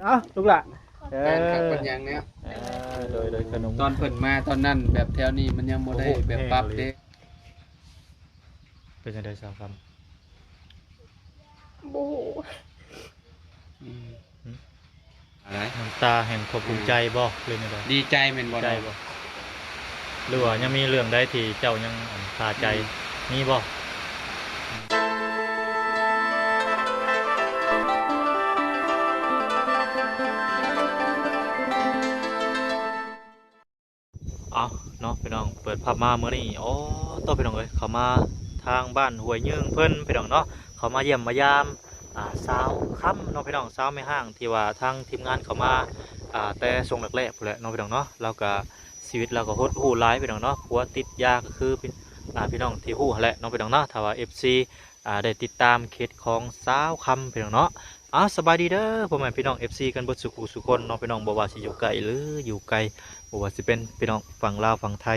ເອົ້າ ລູກຫຼ້າ ແຟນຄັກ ເອີ ເປັນຫຍັງແນວ ເອີ ໂດຍ ໂດຍ ຂະໜົມ ຕອນເພິ່ນມາຕອນນັ້ນ ແບບແຖວນີ້ມັນຍັງບໍ່ໄດ້ ໂອ້ໂຫ ແບບປັບເດ້ ເປັນຈັ່ງໃດສາວຄຳ? ບໍ່ຮູ້ ອືມ ອືມ ອະໄລ? ນ້ຳຕາແຫ່ງຄວາມພູມໃຈບໍ່ ຫຼືແນວໃດ? ດີໃຈແມ່ນບໍ່? ດີໃຈບໍ່? ຫຼືວ່າຍັງມີເລື່ອງໃດທີ່ເຈົ້າຍັງ ອັນ ຄາໃຈ ອືມ ມີບໍ່? ເອົາເນາະ ພີ່ນ້ອງ ເປີດພາບມາມື້ນີ້ ໂອ້ ໂຕ ພີ່ນ້ອງເອີຍ ເຂົ້າມາທາງບ້ານຫ້ວຍຍືງເພິ່ນ ພີ່ນ້ອງເນາະ ເຂົ້າມາຢ້ຽມມາຢາມ ອ່າ ສາວຄຳເນາະ ພີ່ນ້ອງ ສາວແມ່ຮ້າງທີ່ວ່າທາງທີມງານເຂົ້າມາ ອ່າ ແຕ່ຊ່ວງແລກໆພຸ້ນແຫຼະເນາະ ພີ່ນ້ອງເນາະ ລາວກະ ຊີວິດລາວກະຫົດຫູ່ຫຼາຍ ພີ່ນ້ອງເນາະ ຜົວຕິດຢາ ກະຄື ອ່າ ພີ່ນ້ອງທີ່ຮູ້ຫັ້ນແຫຼະເນາະ ພີ່ນ້ອງເນາະ ຖ້າວ່າ ເອັຟຊີ ອ່າ ໄດ້ຕິດຕາມເຂດຂອງສາວຄຳ ພີ່ນ້ອງເນາະ. ເອົາ ສະບາຍດີເດີ ພໍ່ແມ່ພີ່ນ້ອງ ເອັຟຊີ ກັນເບິດສູ່ຜູ້ສູ່ຄົນເນາະ ພີ່ນ້ອງ ບໍ່ວ່າຊິຢູ່ໃກ້ ຫຼື ຢູ່ໄກ ບໍ່ວ່າຊິເປັນພີ່ນ້ອງຝັ່ງລາວຝັ່ງໄທ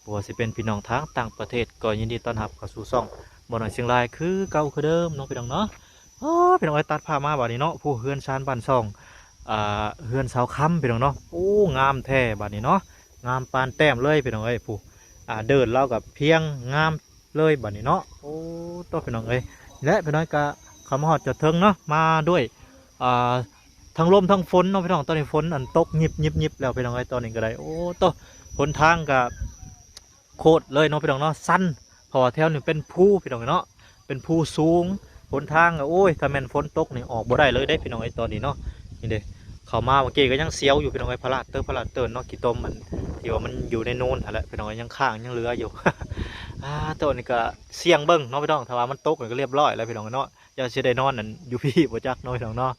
ບໍ່ວ່າຊິເປັນພີ່ນ້ອງທາງຕ່າງປະເທດ ກໍຍິນດີຕ້ອນຮັບເຂົ້າສູ່ຊ່ອງບໍ່ນ້ອຍຊຽງລາຍ ຄືເກົ່າຄືເດີມເນາະ ພີ່ນ້ອງເນາະ. ອໍ ພີ່ນ້ອງເອີຍ ຕັດພາບມາບາດນີ້ເນາະ ຜູ້ເຮືອນຊານບ້ານຊ່ອງ ອ່າ ເຮືອນສາວຄຳ ພີ່ນ້ອງເນາະ ໂອ້ ງາມແທ້ບາດນີ້ເນາະ ງາມປານແຕ້ມເລີຍ ພີ່ນ້ອງເອີຍ ຜູ້ ອ່າ ເດີ່ນລາວກະພຽງງາມ ເລີຍບາດນີ້ເນາະ ໂອ້ ໂຕ ພີ່ນ້ອງເອີຍ ແລະ ພີ່ນ້ອງກະເຂົ້າມາຮອດຈອດເຖິງເນາະ ມາດ້ວຍ ອ່າ ທັງລົມທັງຝົນເນາະ ພີ່ນ້ອງ ຕອນນີ້ຝົນ ອັນ ຕົກຍິບໆໆແລ້ວ ພີ່ນ້ອງເອີຍ ຕອນນີ້ກະໄດ້ ໂອ້ ໂຕ ຫົນທາງກະໂຄດເລີຍເນາະ ພີ່ນ້ອງເນາະ ຊັນ ເພາະວ່າແຖວນີ້ເປັນພູ ພີ່ນ້ອງເນາະ ເປັນພູສູງ ຫົນທາງກະ ໂອ້ຍ ຖ້າແມ່ນຝົນຕົກນີ້ອອກບໍ່ໄດ້ເລີຍເດ້ ພີ່ນ້ອງເອີຍ ຕອນນີ້ເນາະ ນີ້ເດ້ ເຂົ້າມາເມື່ອກີ້ກະຍັງສຽວຢູ່ ພີ່ນ້ອງເອີຍ ພະລາດເຕີ ພະລາດເຕີເນາະ ຂີ້ຕົມ ອັນ ທີ່ວ່າມັນຢູ່ໃນໂນນຫັ້ນແຫຼະ ພີ່ນ້ອງເອີຍ ຍັງຄ້າງຍັງເຫຼືອຢູ່ ອ່າ ໂຕນີ້ກະສ່ຽງເບິ່ງເນາະ ພີ່ນ້ອງ ຖ້າວ່າມັນຕົກນີ້ກະລຽບຮ້ອຍແລ້ວ ພີ່ນ້ອງເນາະ ຢ່າຊິໄດ້ນອນ ອັນ ຢູ່ພີ້ບໍ່ຈັກເນາະ ພີ່ນ້ອງເນາະ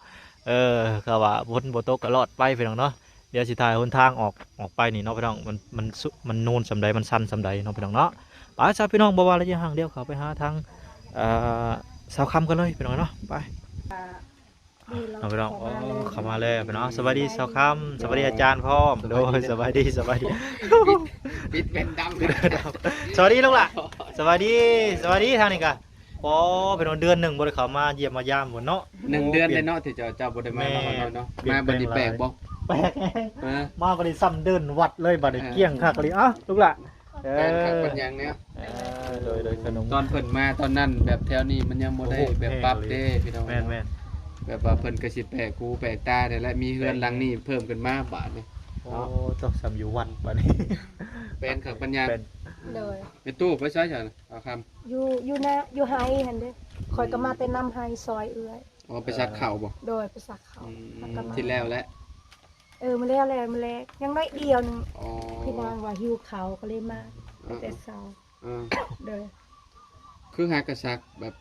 ເອີ ຖ້າວ່າຝົນບໍ່ຕົກກະລອດໄປ ພີ່ນ້ອງເນາະ ດຽວຊິຖ່າຍຫົນທາງອອກ ອອກໄປນີ້ເນາະ ພີ່ນ້ອງ ມັນ ມັນ ມັນນູນສ່ຳໃດ ມັນຊັນສ່ຳໃດເນາະ ພີ່ນ້ອງເນາະ ໄປຊະ ພີ່ນ້ອງ ບໍ່ວ່າລະຍະຫ່າງ ດຽວເຂົ້າໄປຫາທາງ ອ່າ ສາວຄຳກັນເລີຍ ພີ່ນ້ອງເນາະ ໄປ ເນາະ ພີ່ນ້ອງ ໂອ້ ເຂົ້າມາແລ້ວ ພີ່ນ້ອງ ສະບາຍດີສາວຄຳ ສະບາຍດີອາຈານພ້ອມ ໂດຍ ສະບາຍດີ ສະບາຍດີ ປິດແວ່ນດຳ ສະບາຍດີລູກຫຼ້າ ສະບາຍດີ ສະບາຍດີ ທາງນີ້ກະ ອໍ ເປັນເດືອນໜຶ່ງບໍ່ໄດ້ເຂົ້າມາຢ້ຽມມາຢາມພຸ້ນເນາະ ໜຶ່ງເດືອນເລີຍເນາະ ທີ່ເຈົ້າ ເຈົ້າບໍ່ໄດ້ມາ ແມ່ນ ເນາະ ມາບັດນີ້ແປກບໍ່? ແປກແຮງ ຮະ ມາບັດນີ້ຊ້ຳເດີ່ນວັດເລີຍ ບັດນີ້ ເອີ ກ້ຽງຄັກອີ່ຫຼີ ເອົ້າ ລູກຫຼ້າ ເອີ ແຟນຄັກ ເປັນຫຍັງແນວ ເອີ ໂດຍ ໂດຍ ຂະໜົມ ຕອນເພິ່ນມາຕອນນັ້ນ ແບບແຖວນີ້ມັນຍັງບໍ່ໄດ້ ໂອ້ໂຫ ແບບປັບເດ້ ພີ່ນ້ອງ ແມ່ນໆ ແບບວ່າເພິ່ນກະຊິແປກຫູແປກຕາແດ່ ແລະ ມີເຮືອນຫຼັງນີ້ເພີ່ມຂຶ້ນມາບາດນີ້ ໂອ້ ເນາະ ໂຕ ຊ້ຳຢູ່ວັດບາດນີ້ ແຟນຄັກ ເປັນຫຍັງ ໂດຍ ແມ່ຕູ້ໄປໃສຊັ້ນ ສາວຄຳ ຢູ່ ຢູ່ນາ ຢູ່ໄຮ່ຫັ້ນເດ້ ຂ້ອຍກະມາແຕ່ນຳໄຮ່ຊ່ອຍເອື້ອຍ ອໍ ໄປສັກເຂົ້າບໍ່? ໂດຍ ໄປສັກເຂົ້າ ອືມ ແລ້ວກະມາ ທີ່ແລ້ວແຫຼະ ເອີ ມື້ແລ້ວແຫຼະ ມື້ແລກ ຍັງໜ້ອຍດຽວໜຶ່ງ ອໍ ພີ່ນາງວ່າຫິວເຂົ້າກະເລີຍມາ ເອີ ແຕ່ເຊົ້າ ເອີ ໂດຍ ຄືຫາກະສັກແບບ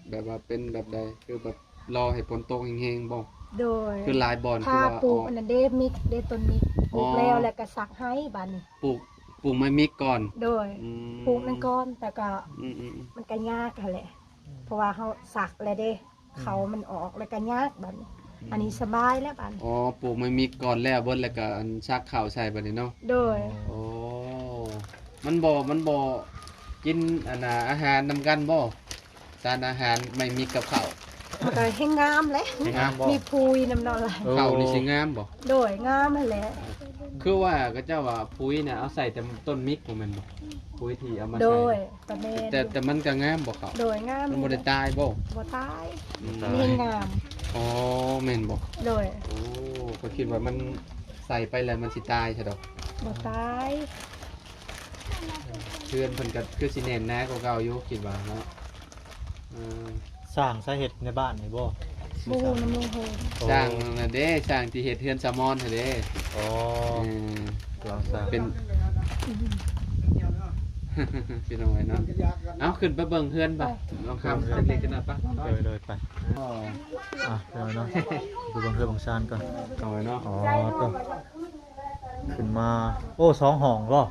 ແບບວ່າເປັນແບບໃດ ຄືແບບລໍໃຫ້ຝົນຕົກແຮງໆບໍ່? ໂດຍ ຄືຫຼາຍບ່ອນ ຖ້າ ຄືວ່າ ປູກອັນນັ້ນເດ້ ມິກເດ້ ຕົ້ນມິກ ປູກແລ້ວ ອໍ ແລ້ວກະສັກໄຮ່ບາດນີ້ ປູກ ປູກໄມ້ມິກກ່ອນ ໂດຍ ອືມ ປູກນັ້ນກ່ອນ ແຕ່ກະ ອືມໆໆ ມັນກະຍາກຫັ້ນແຫຼະ ເພາະວ່າເຮົາສັກແລ້ວເດ້ ອືມ ເຂົ້າມັນອອກແລ້ວກະຍາກບາດນີ້ ອືມ ອັນນີ້ສະບາຍແລ້ວບາດນີ້ ອໍ ປູກໄມ້ມິກກ່ອນແລ້ວເບິດ ແລ້ວກະອັນສັກເຂົ້າໃສ່ບາດນີ້ເນາະ ໂດຍ ໂອ້ ມັນບໍ່ ມັນບໍ່ກິນອັນນ່າອາຫານນຳກັນບໍ່? ສານອາຫານໄມ້ມິກກັບເຂົ້າ ມັນກະແຮງງາມແຫຼະ ແຮງງາມບໍ່? ມີປຸ໋ຍນຳເນາະລະ ເອີ ເຂົ້ານີ້ຊິງາມບໍ່? ໂດຍ ງາມຫັ້ນແຫຼະ ຄືວ່າເຂົາເຈົ້າວ່າປຸ໋ຍນະ ເອົາໃສ່ແຕ່ຕົ້ນມິກບໍ່ແມ່ນບໍ່? ປຸ໋ຍທີ່ເອົາມາໃສ່ ໂດຍ ກະແມ່ນ ແຕ່ ແຕ່ມັນກະງາມບໍ່ເຂົ້າ? ໂດຍ ງາມ ມັນບໍ່ໄດ້ຕາຍບໍ່? ບໍ່ຕາຍ ອືມ ມັນແຮງງາມ ອໍ ແມ່ນບໍ່? ໂດຍ ໂອ້ ຂ້ອຍຄິດວ່າມັນໃສ່ໄປແລ້ວມັນຊິຕາຍຊະດອກ ບໍ່ຕາຍ ເຮືອນເພິ່ນກະຄືຊິແໜ້ນໜາກວ່າເກົ່າຢູ່ ຄິດວ່າເນາະ ເອີ ສ້າງໃສເຮັດໃນບ້ານນີ້ບໍ່? ບໍ່ຮູ້ນຳລຸງໂຮມ ສ້າງນັ້ນນະເດ້ ສ້າງທີ່ເຮັດເຮືອນສາວມອນຫັ້ນເດ້ ອໍ ເອີ ເປັນ ພີ່ນ້ອງເອີຍເນາະ ເອົາ ຂຶ້ນໄປເບິ່ງເຮືອນປະ ນ້ອງຄຳ ເລັກໆນ້ອຍໆປະ ໂດຍ ໂດຍ ໄປ ອ່ະ ພີ່ນ້ອງເນາະ ໄປເບິ່ງເຮືອນບັງຊານກ່ອນ ນ້ອງເອີຍເນາະ ອໍ ໂຕ ຂຶ້ນມາ ໂອ້ ສອງຫ້ອງບໍ່?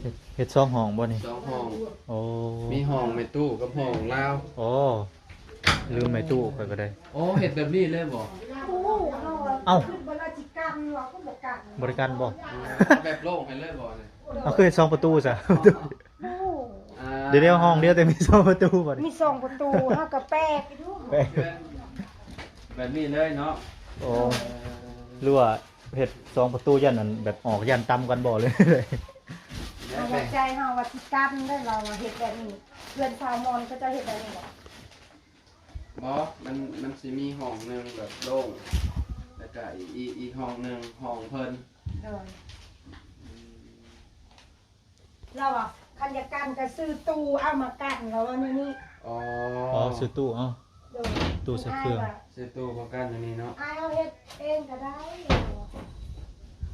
ເຮັດ ເຮັດສອງຫ້ອງບໍ່ນີ້? ສອງຫ້ອງ ໂອ້ ມີຫ້ອງແມ່ຕູ້ກັບຫ້ອງລາວ ໂອ້ ລືມແມ່ຕູ້ຂ້ອຍກະໄດ້ ໂອ້ ເຮັດແບບນີ້ເລີຍບໍ່? ເອົ້າ ບໍ່ໄດ້ກັ້ນບໍ່? ອືມ ເອົາແບບໂລ່ງໃຫ້ເລີຍບໍ່ນີ້? ເອົາ ຄືເຮັດສອງປະຕູຊະ? ອ່າ ດຽວ ດຽວຫ້ອງດຽວແຕ່ມີສອງປະຕູບັດນີ້ ມີສອງປະຕູ ເຮົາກະແປກ ແປກ ແບບນີ້ເລີຍເນາະ ໂອ້ ຫຼືວ່າເຮັດສອງປະຕູຢ້ານອັນແບບອອກ ຢ້ານຕຳກັນບໍ່ ຫຼື ເຮົາວ່າໃຈເຮົາວ່າຊິກັນເດ້ ລາວວ່າເຮັດແບບນີ້ ເຮືອນຊາວມອນເຂົາເຈົ້າເຮັດແບບນີ້ບໍ່? ບໍ່ ມັນ ມັນຊິມີຫ້ອງໜຶ່ງແບບໂລ່ງ ແລ້ວກະອີກ ອີກ ອີກຫ້ອງໜຶ່ງຫ້ອງເພິ່ນ. ໂດຍ ລາວວ່າຄັນຢາກກັນກະຊື້ຕູ້ເອົາມາກັນ ລາວວ່າແນວນີ້. ອໍ ອໍ ຊື້ຕູ້ເອົາ ໂດຍ ຕູ້ໃສ່ເຄື່ອງ ຊື້ຕູ້ມາກັນຢູ່ນີ້ເນາະ ອ້າຍເຮົາເຮັດເອງກະໄດ້.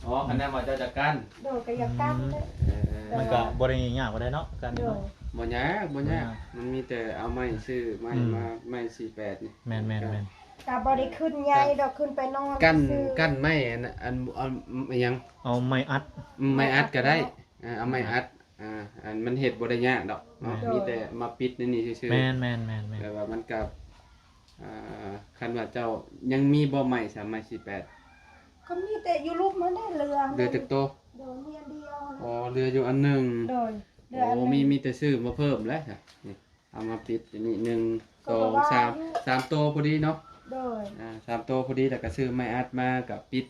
ອໍ ຄັນແມ່ນວ່າເຈົ້າຈະກັນ ໂດຍ ກະຢາກກັນເດ້ ເອີ ມັນກະບໍ່ໄດ້ຍາກປານໃດເນາະ ກັນ ໂດຍ ເນາະ ບໍ່ຍາກ ບໍ່ຍາກ ມັນມີແຕ່ເອົາໄມ້ ຊື້ໄມ້ ອືມ ມາ ໄມ້ສີ່ແປດນີ້ ແມ່ນໆໆ ກະບໍ່ໄດ້ຂຶ້ນໃຫຍ່ດອກ ຂຶ້ນໄປນອນ ກັນ ຊື້ ກັນໄມ້ອັນ ອັນ ອັນ ອີ່ຫຍັງ ເອົາໄມ້ອັດ ອືມ ໄມ້ອັດກະໄດ້ ເອີ ເອົາໄມ້ອັດ ອ່າ ອັນມັນເຮັດບໍ່ໄດ້ຍາກດອກເນາະ ໂດຍ ມີແຕ່ມາປິດໃນນີ້ຊື່ໆ ແມ່ນໆໆໆ ແຕ່ວ່າມັນກະ ອ່າ ຄັນວ່າເຈົ້າຍັງມີບໍ່ໄມ້ສາມ ໄມ້ສີ່ແປດ ກໍມີແຕ່ຢູ່ລຸ່ມຫັ້ນແຫຼະ ເຫຼືອ ເຫຼືອຈັກໂຕ? ໂດຍ ມີອັນດຽວຫັ້ນແຫຼະ ອໍ ເຫຼືອຢູ່ອັນໜຶ່ງ ໂດຍ ເຫຼືອອັນໜຶ່ງ ໂອ້ ມີ ມີແຕ່ຊື້ມາເພີ່ມແຫຼະ ນີ້ ເອົາມາປິດອັນນີ້ ໜຶ່ງ ສອງ ສາມ ສາມໂຕພໍດີເນາະ ໂດຍ ອ່າ ສາມໂຕພໍດີ ແລ້ວກະຊື້ໄມ້ອັດມາກະປິດ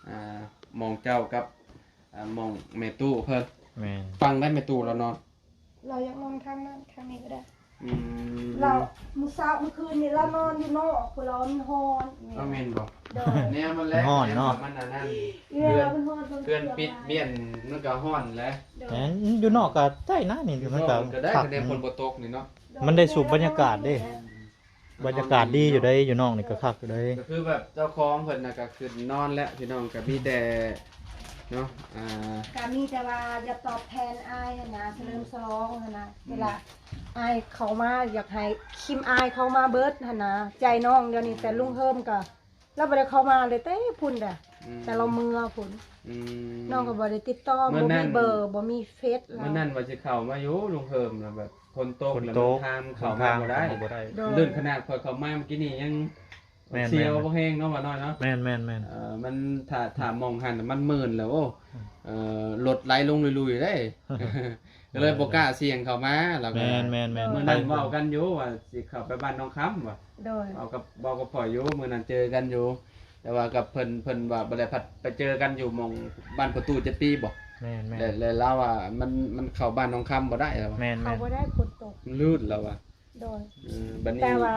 ອ່າ ໝ່ອງເຈົ້າກັບ ອ່າ ໝ່ອງແມ່ຕູ້ເພິ່ນ ແມ່ນ ຝັ່ງໃດແມ່ຕູ້ລາວນອນ? ລາວຢາກນອນຂ້າງນັ້ນ ຂ້າງນີ້ກະໄດ້ ອືມ ລາວມື້ເຊົ້າມື້ຄືນນີ້ລາວນອນຢູ່ນອກພຸ້ນ ລາວມັນຮ້ອນ ເອົາແມ່ນບໍ່? ໂດຍ ແນວມັນແຫຼະ ມັນຮ້ອນເນາະ ມັນອັນນັ້ນ ເຮືອນ ເຮືອນປິດບ້ຽນມັນກະຮ້ອນແຫຼະ ໂດຍ ແມ່ນ ຢູ່ນອກກະໄດ້ນະນີ້ ຢູ່ນອກມັນກະໄດ້ ຄັກ ຄັນແມ່ນຝົນບໍ່ຕົກນີ້ເນາະ ມັນໄດ້ສູດບັນຍາກາດເດ້ ອືມ ບັນຍາກາດດີຢູ່ເດ້ ຢູ່ນອກນີ້ກະຄັກຢູ່ເດ້ ກະຄືແບບເຈົ້າຂອງເພິ່ນນະກະຂຶ້ນນອນແລ້ວ ພີ່ນ້ອງກະມີແຕ່ເນາະ ອ່າ ກະມີແຕ່ວ່າຢາກຕອບແທນອ້າຍຫັ້ນນະ ສະເຫຼີມສະຫຼອງຫັ້ນນະ ອືມ ເວລາອ້າຍເຂົ້າມາ ຢາກໃຫ້ຄິມອ້າຍເຂົ້າມາເບິດຫັ້ນນະ ໃຈນ້ອງດຽວນີ້ ແຕ່ລຸງເຮີມກະ ລາວບໍ່ໄດ້ເຂົ້າມາເລີຍແຕ່ພຸ້ນດະ ອືມ ແຕ່ລາວເມືອພຸ້ນ ອືມ ນ້ອງກະບໍ່ໄດ້ຕິດຕໍ່ ບໍ່ມີເບີ ບໍ່ມີເຟສລາວ ມື້ນັ້ນວ່າຊິເຂົ້າມາຢູ່ ລຸງເຮີມລະແບບ ຝົນຕົກ ຝົນຕົກ ແລ້ວມັນທາງເຂົ້າມາບໍ່ໄດ້ ເຂົ້າມາບໍ່ໄດ້ ໂດຍ ເລື່ອນຂະໜາດຂ້ອຍເຂົ້າມາມື້ກີ້ນີ້ຍັງ ແມ່ນໆໆ ສຽວບໍ່ແຮງເນາະ ວ່ານ້ອຍເນາະ ແມ່ນໆໆ ເອີ ມັນ ຖ້າ ຖ້າໝ່ອງຫັ້ນມັນມື່ນແລ້ວ ໂອ້ ອືມ ເອີ ລົດໄຫຼລົງລຸຍໆເດ້ ກະເລີຍບໍ່ກ້າສ່ຽງເຂົ້າມາ ແລ້ວກະ ແມ່ນໆໆ ມື້ນັ້ນເວົ້າກັນຢູ່ວ່າຊິເຂົ້າໄປບ້ານໜອງຄຳວ່າ ໂດຍ ເວົ້າກັບ ເວົ້າກັບຂ້ອຍຢູ່ ມື້ນັ້ນເຈີກັນຢູ່ ແຕ່ວ່າກັບເພິ່ນ ເພິ່ນວ່າບໍ່ໄດ້ ພັດໄປເຈີກັນຢູ່ໝ່ອງບ້ານປະຕູເຈັດປີບໍ່ ແມ່ນໆ ແລະ ແລະລາວວ່າມັນ ມັນເຂົ້າບ້ານໜອງຄຳບໍ່ໄດ້ລາວວ່າ ແມ່ນໆ ເຂົ້າບໍ່ໄດ້ ຝົນຕົກ ມັນລື່ນລາວວ່າ ໂດຍ ເອີ ບັດນີ້ ແຕ່ວ່າ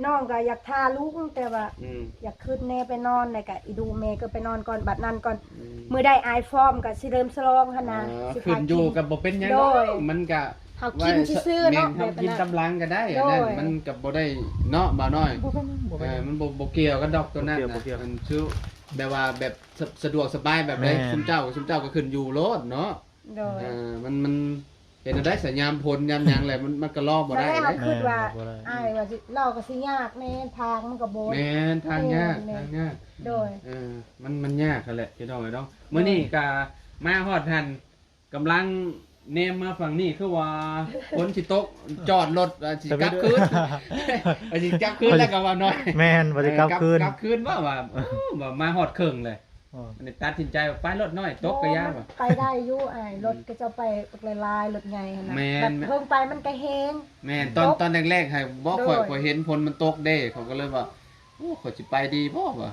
ນ້ອງກະຢາກຖ້າລຸງ ແຕ່ວ່າ ອືມ ຢາກຂຶ້ນແດ່ໄປນອນ ແລ້ວກະອີດູແມ່ກະໄປນອນກ່ອນ ບັດນັ້ນກ່ອນ ອືມ ມື້ໃດອ້າຍພ້ອມກະຊິເລີ່ມສະຫຼອງຫັ້ນນະ ເອີ ຊິພາ ຂຶ້ນຢູ່ ກິນ ກະບໍ່ເປັນຫຍັງ ໂດຍ ມັນກະ ເຮົາກິນຊື່ໆເນາະ ແມ່ນ ເຮົາກິນຕາມຫຼັງກະໄດ້ ໂດຍ ອັນນັ້ນມັນກະບໍ່ໄດ້ເນາະ ບ່າວນ້ອຍ ບໍ່ເປັນຫຍັງ ບໍ່ເປັນຫຍັງ ເອີ ມັນບໍ່ ບໍ່ກ່ຽວກັນດອກໂຕນັ້ນນະ ບໍ່ກ່ຽວ ບໍ່ກ່ຽວ ອັນຊື່ ແບບວ່າແບບ ສະ ສະດວກສະບາຍແບບໃດ ແມ່ນ ຊຸມເຈົ້າ ຊຸມເຈົ້າກະຂຶ້ນຢູ່ໂລດເນາະ ໂດຍ ເອີ ມັນ ມັນເປັນແນວໃດສະ ຍາມຝົນຍາມຫຍັງແຫຼະ ມັນ ມັນກະລໍບໍ່ໄດ້ເດ້ ແມ່ນ ເຮົາຄິດວ່າ ບໍ່ໄດ້ ອ້າຍວ່າຊິ ລາວກະຊິຍາກແດ່ ທາງມັນກະບໍ່ ແມ່ນ ທາງຍາກ ແມ່ນ ທາງຍາກ ໂດຍ ເອີ ມັນ ມັນຍາກຫັ້ນແຫຼະ ພີ່ນ້ອງເອີຍເນາະ ໂດຍ ມື້ນີ້ກະມາຮອດຫັ້ນ ກຳລັງແນມມາຝັ່ງນີ້ ຄືວ່າຝົນຊິຕົກ ຈອດລົດ ວ່າຊິກັບຄືນ ວ່າຊິກັບຄືນແລ້ວກະວ່ານ້ອຍ ແມ່ນ ວ່າຊິກັບຄືນ ເອີ ກັບ ກັບຄືນວ່າ ວ່າ ໂອ້ ວ່າມາຮອດເຄິ່ງເລີຍ ອໍ ອັນນີ້ຕັດສິນໃຈວ່າໄປລົດນ້ອຍ ຕົກກະຢ່າ ມັນ ວ່າ ໄປໄດ້ຢູ່ອ້າຍ ລົດເຂົາເຈົ້າໄປບັກຫຼາຍໆ ລົດໃຫຍ່ຫັ້ນນະ ແມ່ນ ແບບເທິງໄປມັນກະແຮງ ແມ່ນ ຕອນ ຕອນແລກໆ ໃຫ້ ບໍ່ ຂ້ອຍ ໂດຍ ຂ້ອຍເຫັນຝົນມັນຕົກເດ້ ຂ້ອຍກະເລີຍວ່າ ໂອ້ ຂ້ອຍຊິໄປດີບໍ່ ວ່າ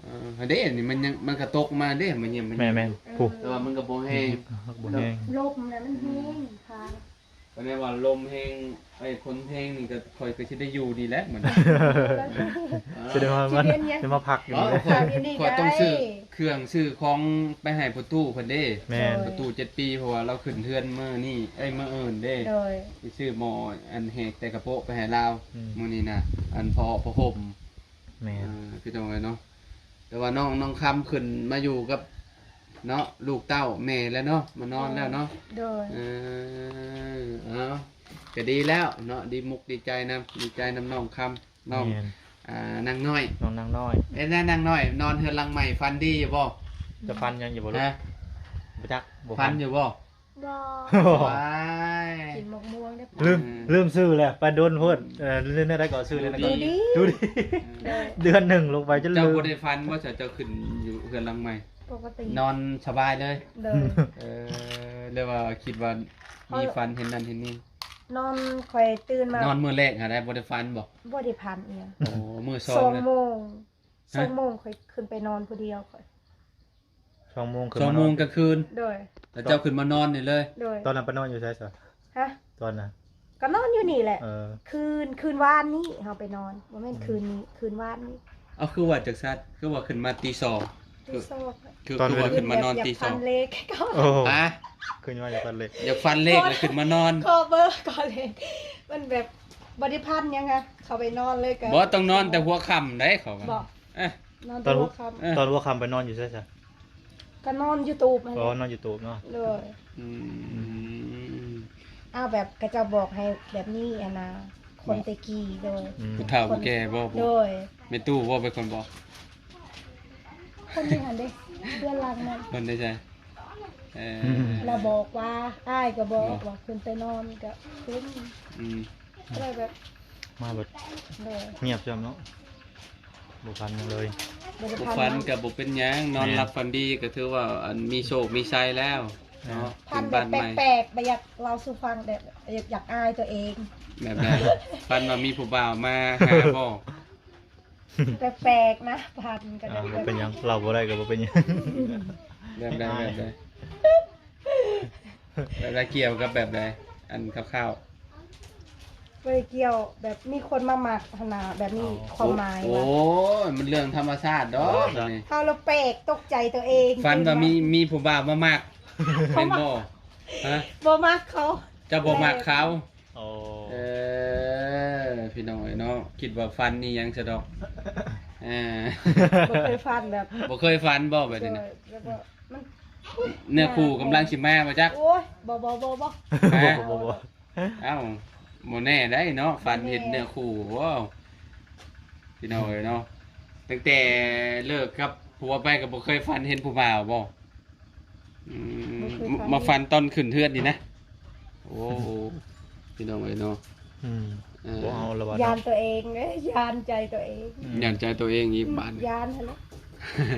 ເອີ ຫັ້ນເດ້ ນີ້ມັນຍັງ ມັນກະຕົກມາເດ້ ມາຢ້ຽມ ມາຢ້ຽມ ແມ່ນໆ ແມ່ນ ພຸ້ນ ແຕ່ວ່າມັນກະບໍ່ແຮງ ບໍ່ແຮງ ລົມນະມັນແຮງ ອືມ ພາ ກະແນວ່າລົມແຮງ ເອີຍ ຝົນແຮງນີ້ກະ ຂ້ອຍກະຊິໄດ້ຢູ່ນີ້ແຫຼະ ມື້ນີ້ ຊິໄດ້ມາ ຊິເປັນຫຍັງ ຊິມາພັກຢູ່ນີ້ ອໍ ຂ້ອຍ ຂ້ອຍຕ້ອງຊື້ເຄື່ອງຊື້ຂອງໄປໃຫ້ປະຕູເພິ່ນເດ້ ແມ່ນ ປະຕູເຈັດປີ ເພາະວ່າລາວຂຶ້ນເຮືອນມື້ນີ້ ເອີຍ ມື້ອື່ນເດ້ ໂດຍ ຊິຊື້ໝໍ້ອັນແຫກແຕ່ກະໂປະໄປໃຫ້ລາວ ອືມ ມື້ນີ້ນະ ອັນຜ້າ ຜ້າຫົ່ມ ແມ່ນ ເອີ ພີ່ນ້ອງເອີຍເນາະ ແຕ່ວ່ານ້ອງ ນ້ອງຄຳຂຶ້ນມາຢູ່ກັບ ເນາະ ລູກເຕົ້າແມ່ແລ້ວເນາະ ມານອນແລ້ວເນາະ ໂດຍ ເອີ ເອົາ ກະດີແລ້ວເນາະ ດີມຸກດີໃຈນຳ ດີໃຈນຳນ້ອງຄຳ ນ້ອງ ແມ່ນ ອ່າ ນາງນ້ອຍ ນ້ອງນາງນ້ອຍ ເອີ ນາງນ້ອຍ ນອນເຮືອນຫຼັງໃໝ່ ຝັນດີຢູ່ບໍ່? ຈະຝັນຍັງຢູ່ບໍ່ລູກ? ຮະ? ບໍ່ຈັກ ບໍ່ຝັນ ຝັນຢູ່ບໍ່? ບໍ່ ວ້າຍ ກິນໝາກມ່ວງໄດ້ ລືມ ເອີ ລືມຊື່ແລ້ວ ໄປດົນໂພດ ເອີ ລືມແນວໃດກໍຊື່ແນວໃດກໍ ດູດີ ດູດີ ເອີ ເດືອນໜຶ່ງລົງໄປຈົນລືມ ເຈົ້າບໍ່ໄດ້ຝັນບໍ່ ເຈົ້າຂຶ້ນຢູ່ເຮືອນຫຼັງໃໝ່? ປົກກະຕິ ນອນສະບາຍເລີຍ ໂດຍ ເອີ ຫຼືວ່າຄິດວ່າມີຝັນເຫັນນັ້ນເຫັນນີ້? ນອນ ຂ້ອຍຕື່ນມາ ນອນມື້ແລກຫັ້ນໄດ໋ ບໍ່ໄດ້ຝັນບໍ່? ບໍ່ໄດ້ຝັນອີ່ຫຍັງ ໂອ້ ມື້ສອງ ສອງໂມງ ສອງໂມງຂ້ອຍຂຶ້ນໄປນອນຜູ້ດຽວຂ້ອຍ. ສອງໂມງຂຶ້ນມານອນ ສອງໂມງກາງຄືນ? ໂດຍ. ແລ້ວເຈົ້າຂຶ້ນມານອນນີ້ເລີຍ? ໂດຍ. ຕອນນັ້ນໄປນອນຢູ່ໃສຊະ? ຮະ? ຕອນນັ້ນ ກໍນອນຢູ່ນີ້ແຫຼະ. ເອີ ຄືນ ຄືນວານນີ້ເຮົາໄປນອນ ບໍ່ແມ່ນ ອືມ ຄືນນີ້ ຄືນວານນີ້. ເອົາ ຄືວ່າຈັ່ງຊັ້ນ? ຄືວ່າຂຶ້ນມາຕີສອງ? ຕີສອງ ຄື ຄື ຄືວ່າຂຶ້ນມານອນຕີສອງ? ຢາກ ຢາກຝັນເລກ. ໂອ້ ຮະ? ຄືວ່າຢາກຝັນເລກ ຢາກຝັນເລກແລ້ວຂຶ້ນມານອນ ຂໍເບີ ຂໍເລກ. ມັນແບບບໍ່ໄດ້ຝັນຫຍັງນະ ເຂົ້າໄປນອນເລີຍ. ກໍບໍ່ ຕ້ອງນອນແຕ່ຫົວຄ່ຳໃດ໋ ເຂົາວ່າ. ບໍ່? ເອີ ນອນຕອນຫົວ ຕອນຫົວຄ່ຳ ເອີ ຕອນຫົວຄ່ຳໄປນອນຢູ່ໃສຊະ? ກໍນອນຢູ່ຕູບຫັ້ນແຫຼະ. ອໍ ນອນຢູ່ຕູບເນາະ. ໂດຍ. ອືມ ອືມ ອ້າວ ແບບເຂົາເຈົ້າບອກໃຫ້ແບບນີ້ຫັ້ນນະ ຄົນແຕ່ກີ້. ໂດຍ. ອືມ ຜູ້ເຖົ້າຜູ້ແກ່ບໍ? ໂດຍ. ແມ່ຕູ້ບໍເປັນຄົນບອກ? ຄົນຢູ່ຫັ້ນເດ້ ເຮືອນຫຼັງນັ້ນ. ເພິ່ນໄດ້ໃສ? ເອີ ແລ້ວບອກວ່າ ອ້າຍກໍບອກວ່າຂຶ້ນໄປນອນກໍຂຶ້ນ. ອືມ ກໍເລີຍແບບມາແບບ ໂດຍ ງຽບຈ້ຳເນາະ. ບໍ່ຝັນຫຍັງເລີຍ. ບໍ່ໄດ້ຝັນ ບໍ່ຝັນກໍບໍ່ເປັນຫຍັງ ນອນຫຼັບຝັນດີກໍຖືວ່າ ອັນ ມີໂຊກມີໄຊແລ້ວເນາະ. ແມ່ນ. ຝັນແບບແປກໆ ບໍ່ຢາກເລົ່າສູ່ຟັງ ແບບຢາກ ຢາກອາຍຕົວເອງ. ແບບໃດ? ຝັນວ່າມີຜູ້ບ່າວມາຫາບໍ? ແປກໆ ນະ ຝັນກໍໄດ້. ອ່າ ບໍ່ເປັນຫຍັງ ເລົ່າບໍ່ໄດ້ກໍບໍ່ເປັນຫຍັງ. ແບບໃດ? ແບບໃດ? ແບບໃດ? ກ່ຽວກັບແບບໃດ? ອັນຄ່າວໆ ບໍ່ໄດ້ກ່ຽວ ແບບມີຄົນມາມັກຫັ້ນນະ ແບບນີ້. ອໍ ຄວາມໝາຍ ໂອ້ ວ່າ ໂອ້ຍ ມັນເລື່ອງທຳມະຊາດດອກ. ໂອ້ຍ ອັນນີ້ ເຮົາລະແປກ ຕົກໃຈຕົວເອງ. ຝັນວ່າມີ ມີຜູ້ບ່າວມາມັກ ແມ່ນບໍ່? ຮະ? ບໍ່ມັກເຂົາ. ເຈົ້າບໍ່ມັກເຂົາ? ໂອ້ ເອີ ພີ່ນ້ອງເອີຍເນາະ ຄິດວ່າຝັນອີ່ຫຍັງຊະດອກ. ເອີ ບໍ່ເຄີຍຝັນແບບ ບໍ່ເຄີຍຝັນບໍ່ແບບນີ້ນະ? ໂດຍ ແບບວ່າມັນ ເນື້ອຄູ່ກຳລັງຊິມາບໍ່ຈັກ. ໂອ້ຍ ບໍ່ ບໍ່ ບໍ່ ບໍ່ ບໍ່ ບໍ່. ອ້າວ ບໍ່ແນ່ໄດ໋ເນາະ ຝັນເຫັນເນື້ອຄູ່. ວ້າວ ພີ່ນ້ອງເອີຍເນາະ ຕັ້ງແຕ່ເລີກກັບຜົວໄປກໍບໍ່ເຄີຍຝັນເຫັນຜູ້ບ່າວບໍ່? ອືມ ບໍ່ເຄີຍຝັນ. ມາຝັນຕອນຂຶ້ນເຮືອນນີ້ນະ. ໂອ້ ພີ່ນ້ອງເອີຍເນາະ. ອືມ ເອີ ບໍ່ເອົາລະວ່າ ຢ້ານຕົວເອງເດ້ ຢ້ານໃຈຕົວເອງ. ອືມ ຢ້ານໃຈຕົວເອງອີກບາດນີ້. ຢ້ານຫັ້ນແຫຼະ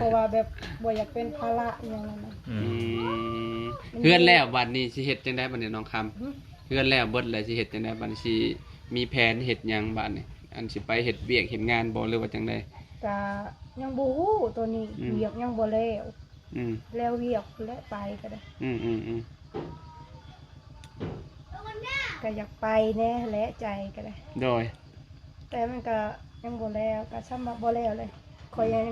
ເພາະວ່າແບບບໍ່ຢາກເປັນພາລະອີ່ຫຍັງນັ້ນນະ. ອືມ ອືມ ເຮືອນແລ້ວບາດນີ້ຊິເຮັດຈັ່ງໃດບາດນີ້ນ້ອງຄຳ? ຫຶ? ເຮືອນແລ້ວເບິດແລ້ວ ຊິເຮັດຈັ່ງໃດບາດນີ້? ຊິມີແຜນເຮັດຫຍັງບາດນີ້? ອັນຊິໄປເຮັດວຽກເຮັດງານບໍ່ ຫຼືວ່າຈັ່ງໃດ? ກະຍັງບໍ່ຮູ້ໂຕນີ້. ອືມ ວຽກຍັງບໍ່ແລ້ວ. ອືມ ແລ້ວວຽກພຸ້ນແຫຼະໄປກໍໄດ້. ອືມໆໆ ກໍຢາກໄປແດ່ແຫຼະ ໃຈກໍໄດ້. ໂດຍ. ແຕ່ມັນກໍຍັງບໍ່ແລ້ວ ກໍຊ້ຳວ່າບໍ່ແລ້ວເລີຍ. ຂ້ອຍຍັງ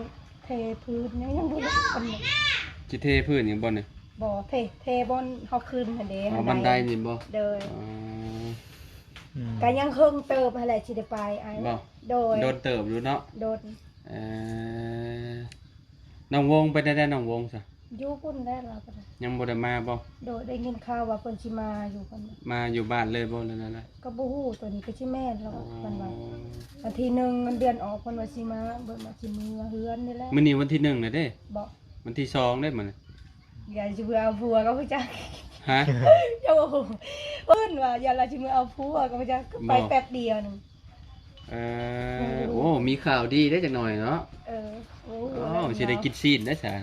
ເທພື້ນ ຍັງ ຍັງບໍ່ແລ້ວປານໃດ. ຊິເທພື້ນຫຍັງບໍ່ນີ້? ບໍ່ ເທ ເທບ່ອນເຮົາຂຶ້ນຫັ້ນເດ້. ອໍ ບັນໄດນີ້ບໍ່? ໂດຍ. ອໍ ອືມ ກໍຍັງເຫິງເຕີບຫັ້ນແຫຼະ ຊິໄດ້ໄປອ້າຍ. ບໍ່? ໂດຍ. ດົນເຕີບຢູ່ເນາະ? ດົນ. ເອີ ນ້ອງວົງໄປໄດ້ ໄດ້ນ້ອງວົງຊະ? ຢູ່ພຸ້ນແຫຼະ ລາວກໍໄດ້. ຍັງບໍ່ໄດ້ມາບໍ່? ໂດຍ ໄດ້ຍິນຂ່າວວ່າເພິ່ນຊິມາຢູ່ພຸ້ນ. ມາຢູ່ບ້ານເລີຍບໍ່ ຫຼືແນວໃດ? ກໍບໍ່ຮູ້ ໂຕນີ້ກໍຊິແມ່ນແລ້ວ. ອໍ ເພິ່ນວ່າວັນທີໜຶ່ງເງິນເດືອນອອກ ເພິ່ນວ່າຊິມາ ເພິ່ນວ່າຊິເມືອເຮືອນນີ້ແຫຼະ. ມື້ນີ້ວັນທີໜຶ່ງແລ້ວເດ້. ບໍ່ ວັນທີສອງເດ້ມື້ນີ້. ຢ່າຊິເມືອເອົາຜົວກໍບໍ່ຈັກ. ຮະ? ໂອ້ ເພິ່ນວ່າຢ່າລະຊິເມືອເອົາຜົວກໍບໍ່ຈັກ ໄປແປັບດຽວໜຶ່ງ. ເອີ ໂອ້ ມີຂ່າວດີເດ້ຈັກໜ່ອຍເນາະ. ເອີ ໂອ້ ຊິໄດ້ກິນຊີ້ນໄດ້ສາ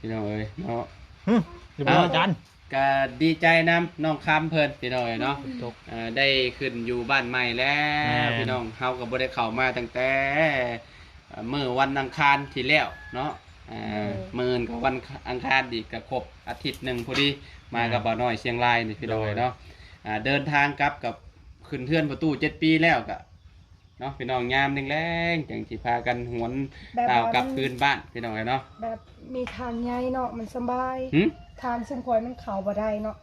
ພີ່ນ້ອງເອີຍເນາະ. ຫຶ ຢູ່ບໍ່ອາຈານ? ກະດີໃຈນຳນ້ອງຄຳເພິ່ນ ພີ່ນ້ອງເອີຍເນາະ. ເອີ ໄດ້ຂຶ້ນຢູ່ບ້ານໃໝ່ແລ້ວ. ແມ່ນ. ພີ່ນ້ອງ ເຮົາກໍບໍ່ໄດ້ເຂົ້າມາຕັ້ງແຕ່ ເອີ ມື້ວັນອັງຄານທີ່ແລ້ວເນາະ. ເອີ ມື້ອື່ນກໍວັນອັງຄານອີກ ກໍຄົບອາທິດໜຶ່ງພໍດີ ມາກັບບ່າວນ້ອຍຊຽງລາຍນີ້ ພີ່ນ້ອງເອີຍເນາະ. ໂດຍ. ອ່າ ເດີນທາງກັບກັບ ຂຶ້ນເຮືອນປະຕູເຈັດປີແລ້ວກະເນາະ ພີ່ນ້ອງ ຍາມແລງໆ ຈັ່ງຊິພາກັນຫວນ ແບບວ່າ ກ້າວກັບຄືນບ້ານ ພີ່ນ້ອງເອີຍເນາະ. ແບບມີທາງໃຫຍ່ເນາະ ມັນສະບາຍ. ຫຶ? ທາງຊຸມຂ້ອຍມັນເຂົ້າບໍ່ໄດ້ເນາະ.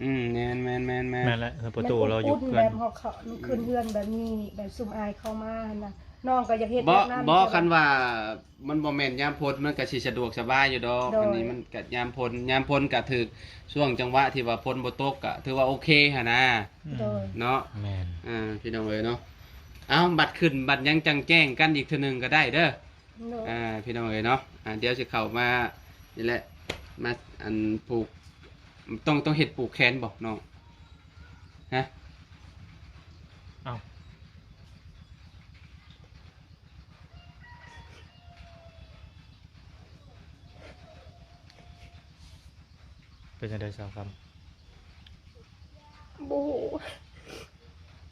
ອືມ ແມ່ນໆໆໆ ແມ່ນແຫຼະ ປະຕູເຮົາຢູ່ເພື່ອນ ແບບເຮົາເຂົ້າ ອືມ ຂຶ້ນເຮືອນແບບນີ້ ແບບຊຸມອ້າຍເຂົ້າມາຫັ້ນນະ ນ້ອງກໍຢາກເຮັດແບບນັ້ນ. ບໍ່ ຄັນວ່າ ມັນບໍ່ແມ່ນຍາມຝົນ ມັນກະຊິສະດວກສະບາຍຢູ່ດອກ. ໂດຍ. ອັນນີ້ມັນກະຍາມຝົນ ຍາມຝົນກະຖືກຊ່ວງຈັງຫວະທີ່ວ່າຝົນບໍ່ຕົກ ກະຖືວ່າໂອເຄຫັ້ນນາ. ໂດຍ. ເນາະ ແມ່ນ. ອ່າ ພີ່ນ້ອງເອີຍເນາະ ເອົາ ບັດຂຶ້ນບັດຫຍັງຈັ່ງແຈ້ງກັນອີກເທື່ອໜຶ່ງກໍໄດ້ເດີ. ໂດຍ. ອ່າ ພີ່ນ້ອງເອີຍເນາະ ອ່າ ດຽວຊິເຂົ້າມານີ້ແຫຼະ ມາ ອັນ ຜູກ ຕ້ອງ ຕ້ອງເຮັດຜູກແຂນບໍ່ນ້ອງ? ຮະ? ເອົ້າ ເປັນຈັ່ງໃດສາວຄຳ? ບໍ່ຮູ້.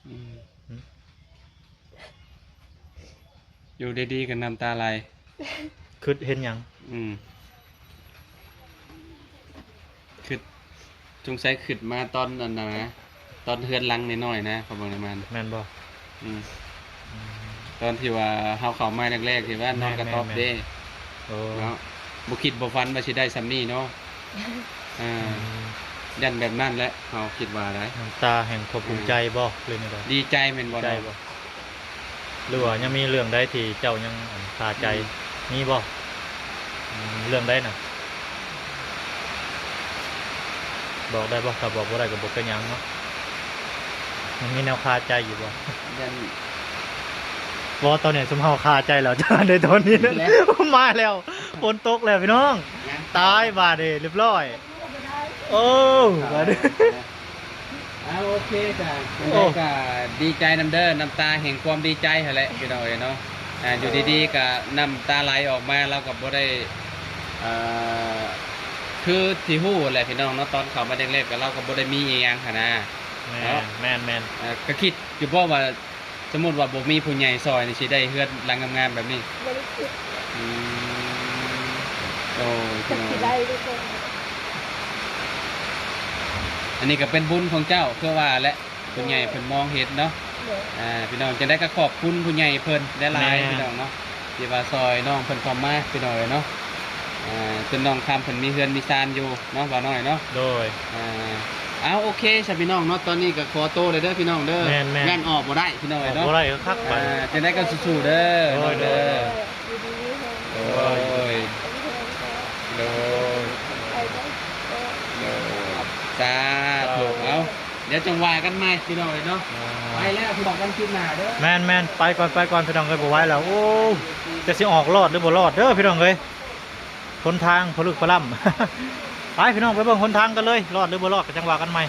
ອືມ ຫຶ? ຢູ່ດີໆກໍນ້ຳຕາໄຫຼ. ຄິດເຫັນຫຍັງ? ອືມ ຄິດ ສົງໄສຄິດມາຕອນອັນນັ້ນນະ ຕອນເຮືອນຫຼັງນ້ອຍໆນະ ເຂົາເບິ່ງນຳມັນ ແມ່ນບໍ່? ອືມ ອືມ ຕອນທີ່ວ່າເຮົາເຂົ້າມາແລກໆ ທີ່ວ່ານອນກະຕອບເດ້ ແມ່ນໆໆ ໂອ້ ເນາະ ບໍ່ຄິດບໍ່ຝັນວ່າຊິໄດ້ສ່ຳນີ້ເນາະ ອ່າ ອືມ ຢ້ານແບບນັ້ນແຫຼະ ເຮົາຄິດວ່າໄດ໋ ນ້ຳຕາແຫ່ງຄວາມພູມໃຈບໍ່ ຫຼືແນວໃດ? ດີໃຈແມ່ນບໍ່? ດີໃຈບໍ່? ຫຼືວ່າຍັງມີເລື່ອງໃດທີ່ເຈົ້າຍັງ ອັນ ຄາໃຈ? ອືມ ມີບໍ່? ອືມ ເລື່ອງໃດນະ? ບອກໄດ້ບໍ່? ຖ້າບອກບໍ່ໄດ້ກໍບໍ່ເປັນຫຍັງເນາະ. ຍັງມີແນວຄາໃຈຢູ່ບໍ່? ຍັງ ບໍ່ ຕອນນີ້ຊຸມເຮົາຄາໃຈແລ້ວ ຈະໄດ້ຕອນນີ້ ແລ້ວ ມາແລ້ວ ຝົນຕົກແລ້ວພີ່ນ້ອງ ຍັງ ຕາຍບາດນີ້ ຮຽບຮ້ອຍ. ໂອ້ ບາດນີ້ ອ່າ ໂອເຄ ກະ ໂອ້ ກະດີໃຈນຳເດີ ນ້ຳຕາແຫ່ງຄວາມດີໃຈຫັ້ນແຫຼະ ພີ່ນ້ອງເອີຍເນາະ. ອ່າ ຢູ່ດີໆ ກະນ້ຳຕາໄຫຼອອກມາ ລາວກະບໍ່ໄດ້ ເອີ ຄືທີ່ຮູ້ແຫຼະພີ່ນ້ອງເນາະ ຕອນເຂົ້າມາແລກໆ ກະລາວກະບໍ່ໄດ້ມີອີ່ຫຍັງຫັ້ນນະ ແມ່ນ ເນາະ ແມ່ນໆ ເອີ ກະຄິດຢູ່ບໍ່ວ່າ ສົມມຸດວ່າບໍ່ມີຜູ້ໃຫຍ່ຊ່ອຍນີ້ ຊິໄດ້ເຮືອນຫຼັງງາມໆແບບນີ້? ບໍ່ໄດ້ຄິດ. ອືມ ໂດຍ ຈັກຊິໄດ້ຫຼືບໍ່. ອັນນີ້ກະເປັນບຸນຂອງເຈົ້າ ຄືວ່າແຫຼະ ຜູ້ໃຫຍ່ເພິ່ນມອງເຫັນເນາະ. ໂດຍ ອ່າ ພີ່ນ້ອງ ຈັ່ງໃດກະຂອບຄຸນຜູ້ໃຫຍ່ເພິ່ນຫຼາຍໆ ແມ່ນ ພີ່ນ້ອງເນາະ ທີ່ວ່າຊ່ອຍນ້ອງເພິ່ນເຂົ້າມາ ພີ່ນ້ອງເອີຍເນາະ. ອ່າ ຈົນນ້ອງຄຳເພິ່ນມີເຮືອນມີຊານຢູ່ເນາະ ບ່າວນ້ອຍເນາະ. ໂດຍ ອ່າ ເອົາ ໂອເຄຊະພີ່ນ້ອງເນາະ ຕອນນີ້ກະຂໍໂຕເດີພີ່ນ້ອງເດີ. ແມ່ນໆ ຢ້ານອອກບໍ່ໄດ້ພີ່ນ້ອງເອີຍເນາະ ອອກບໍ່ໄດ້ຄັກ ອ່າ ຈັ່ງໃດກະສູ້ໆເດີ. ໂດຍ ໂດຍ ໂດຍ ຢູ່ດີມີແຮງ ໂດຍ ເປັນແຮງແທ້ ໂດຍ ໄປເດີ ໂດຍ ສາທຸ. ເອົາ ດຽວຈັ່ງວ່າກັນໃໝ່ພີ່ນ້ອງເອີຍເນາະ. ອ່າ ໄປແລ້ວ ພໍ້ກັນຄລິບໜ້າເດີ. ແມ່ນໆ ໄປກ່ອນ ໄປກ່ອນພີ່ນ້ອງເອີຍ ບໍ່ໄຫວແລ້ວ. ໂອ້ ຈະຊິອອກລອດຫຼືບໍ່ລອດເດີພີ່ນ້ອງເອີຍ ຫົນທາງຜະລຶກຜະລ້ຳ. ໄປພີ່ນ້ອງ ໄປເບິ່ງຫົນທາງກັນເລີຍ ລອດຫຼືບໍ່ລອດກະຈັ່ງວ່າກັນໃໝ່.